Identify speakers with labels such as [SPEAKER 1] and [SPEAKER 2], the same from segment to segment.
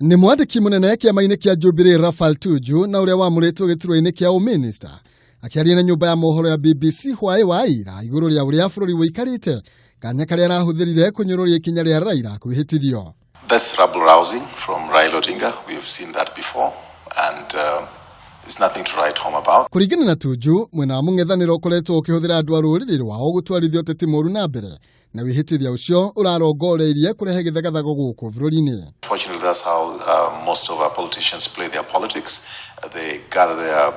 [SPEAKER 1] Nĩ mwandĩki mũnene kĩama-inĩ kĩa Jubilee Raphael Tuju na ũrĩa wamũrĩtwo gĩturwa-inĩ kĩa ũminista akĩaria na nyũmba ya mohoro ya BBC hwaĩ wa ira igũrũ rĩa ũrĩa bũrũri ũikarĩte, kanya karĩa arahũthĩrire kũnyũrũria ikinya rĩa Raila kwĩhĩtithio.
[SPEAKER 2] That's rabble rousing from Raila Odinga. We've seen that before, and it's nothing to write home about.
[SPEAKER 1] Kũringana na Tuju, mwena wa mũng'ethanĩro ũkoretwo ũkĩhũthĩra andũ a rũrĩrĩ rwao gũtwarithia ũteti mũru na mbere, na wĩhĩtithia ũcio ũrarongoreirie kũrehe gĩthagathago gũkũ bũrũri-inĩ.
[SPEAKER 2] Fortunately, that's how most of our politicians play their politics. They gather their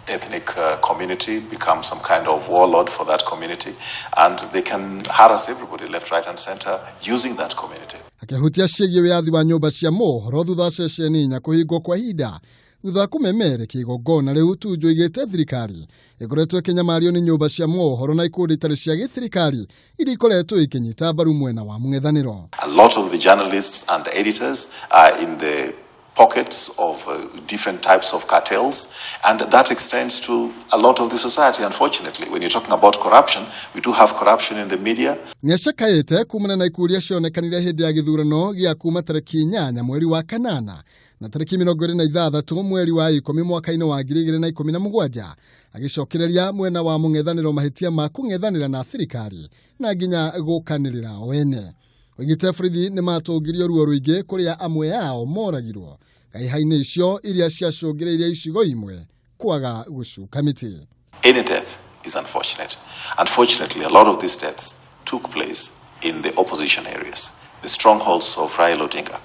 [SPEAKER 2] ethnic community, become some kind of warlord for that community, and they can harass everybody left, right, and center using that community.
[SPEAKER 1] Akĩhutia ciĩgiĩ wĩyathi wa nyũmba cia mohoro thutha wa ceceni inya kũhingwo kwa ihinda thutha wa kũmemerekia igongona rĩu, Tuju oigĩte thirikari ĩkoretwo ĩkĩnyamario nĩ nyũmba cia mohoro na ikundi itarĩ cia gĩthirikari iria ikoretwo ikĩnyita mbaru mwena wa mũng'ethanĩro.
[SPEAKER 2] A lot of the journalists and editors are in the pockets of different types of cartels, and that extends to a lot of the society, unfortunately. When you're talking about corruption, we do have corruption in the media.
[SPEAKER 1] Nĩ acakaĩte kumana na ikuũ iria cionekanire hĩndĩ ya gĩthurano gĩa kuma tarĩki 8 mweri wa kanana na tarĩki 26 mweri wa 10 mwaka-inĩ wa 2017, agĩcokereria mwena wa mũng'ethanĩro mahĩtia ma kũng'ethanĩra na thirikari na nginya gũkanĩrĩra o ene. Oigĩte borithi nĩ matũngirio ruo rũingĩ kũrĩa amwe ao moragirwo ngaiha-inĩ icio iria ciacũngĩrĩirie icigo imwe kwaga gũcuka mĩtĩ.
[SPEAKER 2] Any death is unfortunate. Unfortunately, a lot of these deaths took place in the opposition areas, the strongholds of Raila Odinga.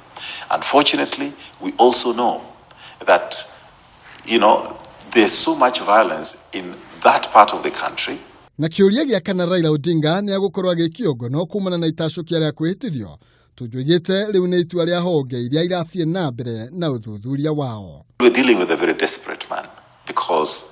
[SPEAKER 2] Unfortunately, we also know that there's so much violence in that part of the country.
[SPEAKER 1] Na kĩũria gĩa kana Raila Odinga nĩ agũkorwo agĩkio ngono kumana na itacũkia rĩa kwĩhĩtithio, Tuju oigĩte rĩu nĩ itua rĩa honge iria irathiĩ na mbere na ũthuthuria wao.
[SPEAKER 2] We're dealing with a very desperate man because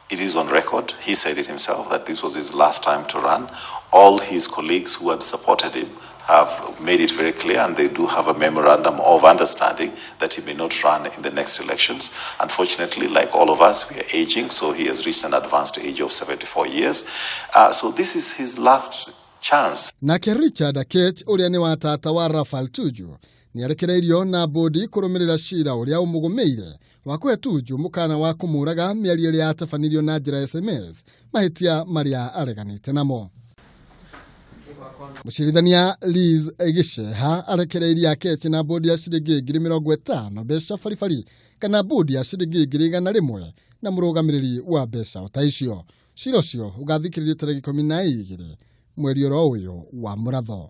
[SPEAKER 2] it is on record. He said it himself that this was his last time to run. All his colleagues who had supported him have made it very clear, and they do have a memorandum of understanding that he may not run in the next elections. Unfortunately, like all of us, we are aging, so he has reached an advanced age of 74 years. So this is his last chance.
[SPEAKER 1] Nake Richard Akech ũrĩa nĩ wa tata wa Raphael Tuju nĩ arekereirio na bodi kũrũmĩrĩra cira ũrĩa ũmũgũmĩire wa kũhe Tuju mũkana wa kũmũraga mĩario ĩrĩa yatabanirio na njĩra ya SMS, mahĩtia marĩa areganĩte namo. Mũcirithania Liz Gicheha arekereirie Akech na bodi ya ciringi 50,000 mbeca baribari kana bodi ya ciringi 100,000 na mũrũgamĩrĩri wa mbeca o ta icio. Cira ũcio ũgathikĩrĩrio tarĩki 12 mweri oro ũyũ wa Mũratho.